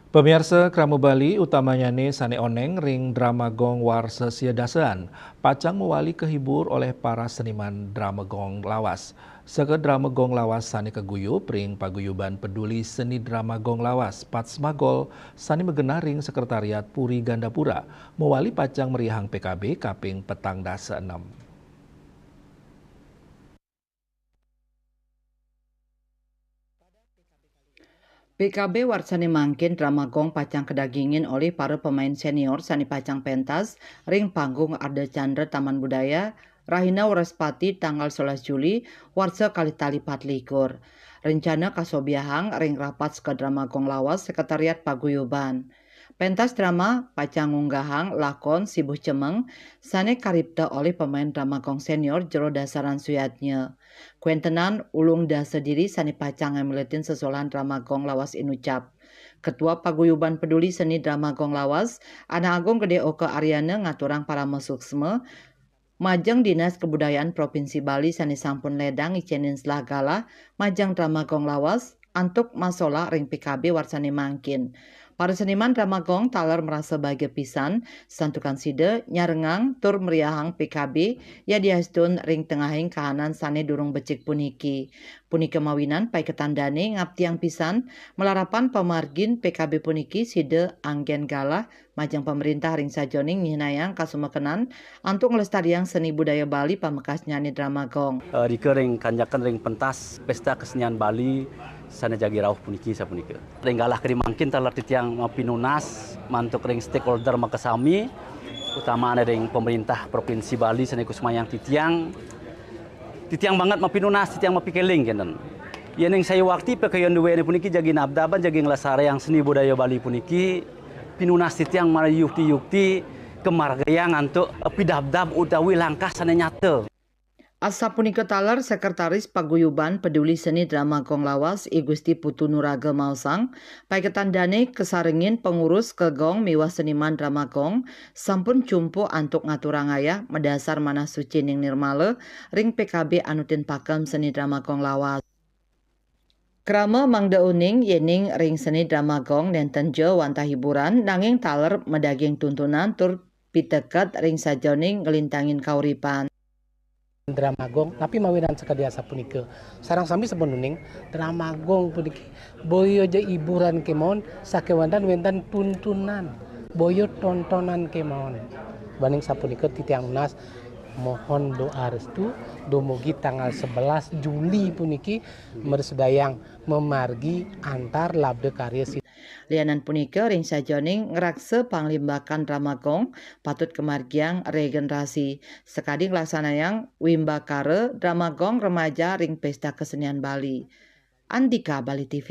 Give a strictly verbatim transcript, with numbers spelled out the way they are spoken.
Pamiarsa, krama Bali, utamanyane sane oneng ring drama gong warsa sia dasan, pacang mawali kahibur olih para seniman drama gong lawas. Saka drama gong lawas sane kaguyub ring Paguyuban Peduli Seni Drama Gong Lawas, Patsmagol, sane magenah ring Sekretariat Puri Gandapura, mawali pacang meriahang P K B kaping petang dasa enem. P K B warsane mangkin drama gong pacang kadagingin olih para pemain senior sane pacang pentas ring panggung Ardha Candra Taman Budaya, rahina Wraspati tanggal sebelas Juli, warsa kalih tali patlikur. Rencana kasobiahang ring rapat Sekaa Drama Gong Lawas Sekretariat Paguyuban. Pentas drama pacang ngunggahang lakon Sibuh Cemeng sane karipta olih pemain drama gong senior jero dasaran Suyatnya. Kwentenan ulung dasa diri sane pacang ngamiletin sesolahan drama gong lawas inucap. Ketua Paguyuban Peduli Seni Drama Gong Lawas, Anak Agung Gede Oka Aryana ngaturang parama suksma majeng Dinas Kebudayaan Provinsi Bali sane sampun ledang ngicenin selah galah majeng drama gong lawas antuk masolah ring P K B warsane mangkin. Para seniman drama gong taler marasa bagia pisan, santukan sida nyarengang tur meriahang P K B yadiastun ring tengahing kahanan sane durung becik puniki. Punika mawinan paiketan dane ngaptiang pisan, malarapan pamargin P K B puniki sida anggen galah majeng pamarintah ring sajeroning nyihnayang kasumekenan antuk nglestariang seni budaya Bali pamekasnyane drama gong. Eh, rika ring kanjakan ring pentas Pesta Kesenian Bali sane jagi rauh puniki sapunika. Ring galah kadi mangkin taler titiang mapinunas mantuk ring stakeholder makasami, utamane ring pemerintah Provinsi Bali sane kusumayang titiang, titiang banget mapinunas, titiang mapikiling kenten. Yening sayuwakti pakayun duene puniki jagi nabdaban, jagi nglestariang seni budaya Bali puniki, pinunas titiang marayukti-yukti kamargiang antuk pidabdab utawi langkah sane nyata. Asapunika taler Sekretaris Paguyuban Peduli Seni Drama Gong Lawas, I Gusti Putu Nuraga maosang, paiketan dane kasarengin pangurus ka gong miwah seniman drama gong sampun cumpu antuk ngaturang ayah madasar manah suci ning nirmala ring P K B anutin pakem seni drama gong lawas. Krama mangda uning yening ring seni drama gong nenten ja wantah hiburan, nanging taler madaging tuntunan tur piteket ring sajeroning nglintangin kauripan. Drama gong, napi mawinan sakadi asapunika? Sareng sami sampun uning, drama gong puniki boya ja hiburan kemawon, sakewanten wenten tuntunan, boya tontonan kemawon. Duaning sapunika titiang nunas mohon doa restu, dumugi tanggal sebelas Juli puniki mrasidayang mamargi antar labda karya sida. Lianan punika, ring sajeroning ngraksa panglimbakan drama gong, patut kamargiang regenerasi, sakadi nglaksanayang wimbakara drama gong remaja ring Pesta Kesenian Bali. Andika, Bali T V.